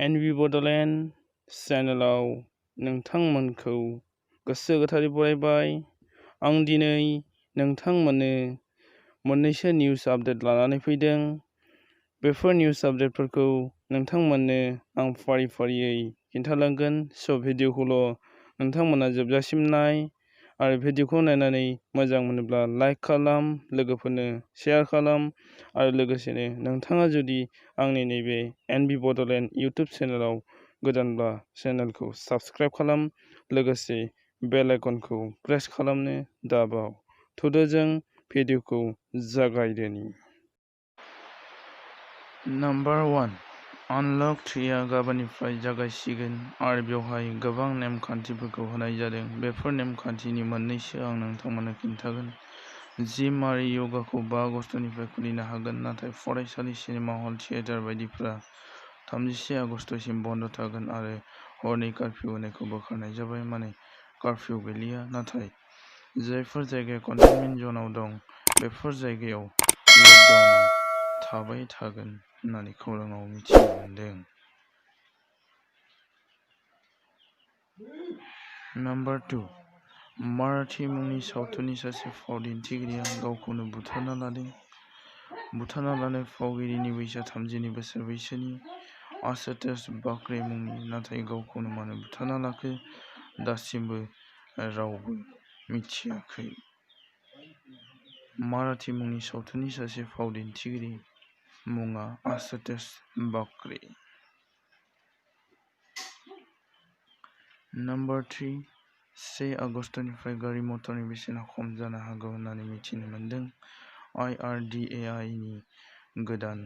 एनबि बड'लेण्ड चेनेलाव नोंथांमोनखौ गोसो गोथारै बरायबाय। आं दिनै नोंथांमोननो मोननैसो निउस आपडेट लानानै फैदों। बेफोर निउस आपडेटफोरखौ नोंथांमोननो आं फारि फारियै खिन्थालांगोन। स' भिडिअखौल' नोंथांमोना जोबजासिम नाय आरो भिडिअखौ नायनानै मोजां मोनोब्ला लाइक खालाम, लोगोफोरनो शेयार खालाम आरो लोगोसेनो नोंथाङा जुदि आंनि नैबे एनबि बड'लेण्ड इउटुब चेनेलाव गोदानब्ला चेनेलखौ साबस्क्राइब खालाम, लोगोसे बेल आइकनखौ प्रेस खालामनो दाबाव। थुदो जों भिडिअखौ जागायदोनि। नाम्बार 1 आनलक 3आ गाबोननिफ्राय जागायसिगोन आरो बेवहाय गोबां नेमखान्थिफोरखौ होनाय जादों। बेफोर नेमखान्थिनि मोननैसो आं नोंथांमोननो खिन्थागोन। जिम आरो य'गाखौ 5 आगस्तनिफ्राय खुलिनो हागोन, नाथाय फरायसालि, सिनेमा हल, थियेटार बायदिफोरा 31 आगस्तसिम बन्द' थागोन आरो हरनि कार्फिउ होनायखौ बोखारनाय जाबाय। माने कार्फिउ गैलिया, नाथाय जायफोर जायगाया कन्टेनमेन्ट जनआव दं बेफोर जायगायाव लकडाउनआ थाबाय थागोन होननानै खौराङाव मिथिनो मोन्दों। नाम्बार 2 माराठी मुंनि सावथुननि सासे फाव दिन्थिगिरिया गावखौनो बुथारना लादों। बुथारना लानाय फावगिरिनि बैसोआ 32 बोसोर बैसोनि आशुतोष बाकरे मुंनि, नाथाय गावखौनो मानो बुथारना लाखो दासिमबो रावबो मिथियाखै। माराठी मुंनि सावथुननि सासे फाव दिन्थिगिरि मुङा आशुतोष बाकरे। नाम्बार 3 1 आगस्तनिफ्राय गारि मटरनि बेसेना खम जानो हागौ होननानै मिथिनो मोन्दों। IRDAI नि गोदान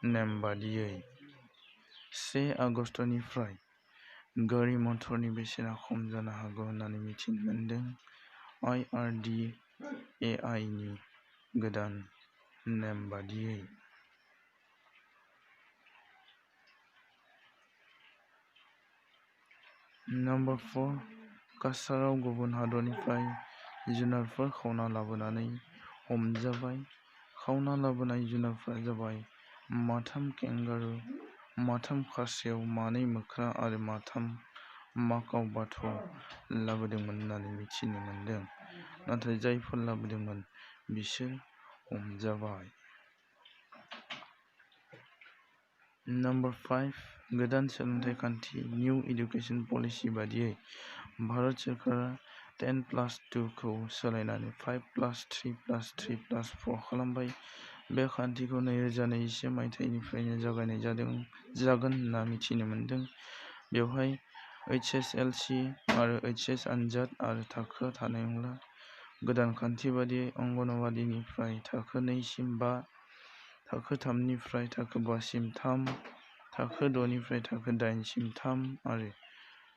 नेम बादियै 1 आगस्तनिफ्राय गारि मटरनि बेसेना खम जानो हागौ होननानै मिथिनो मोन्दों। IRDAI नि गोदान नेम बादियै। नाम्बार 4 काछारआव गुबुन हादरनिफ्राय जुनारफोर खावना लाबोनानै हमजाबाय। खावना लाबोनाय जुनारफोरा जाबाय 3 केंगारु, 3 खासेव, 2 मोख्रा आरो 3 माकाव बाथ' लाबोदोंमोन होननानै मिथिनो मोन्दों, नाथाय जायफोर लाबोदोंमोन बिसोर हमजाबाय। नाम्बार 5 गोदान सोलोंथाइ खान्थि निउ एडुकेशन पलिसि बादियै भारत सोरखारा 10+2 खौ सोलायनानै 5+3+3+4 खालामबाय। बे खान्थिखौ 2021 मायथाइनिफ्रायनो जागायनाय जागोन होनना मिथिनो मोन्दों। बेवहाय HSLC आरो HS आनजाद आरो थाखोआ थानाय नंला। गोदान खान्थि बादियै अंगनवाड़ीनिफ्राय थाखो 2 सिम 5, थाखो 3 निफ्राय थाखो 5 सिम 3, थाखो 6 निफ्राय थाखो 8 सिम 3 आरो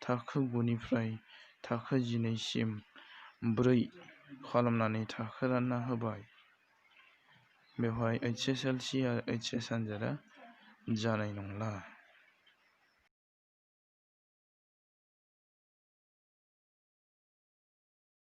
थाखो 9 निफ्राय थाखो 11 सिम 4 खालामनानै थाखो रानना होबाय। बेवहाय HSLC आरो HS आनजादा जानाय नंला।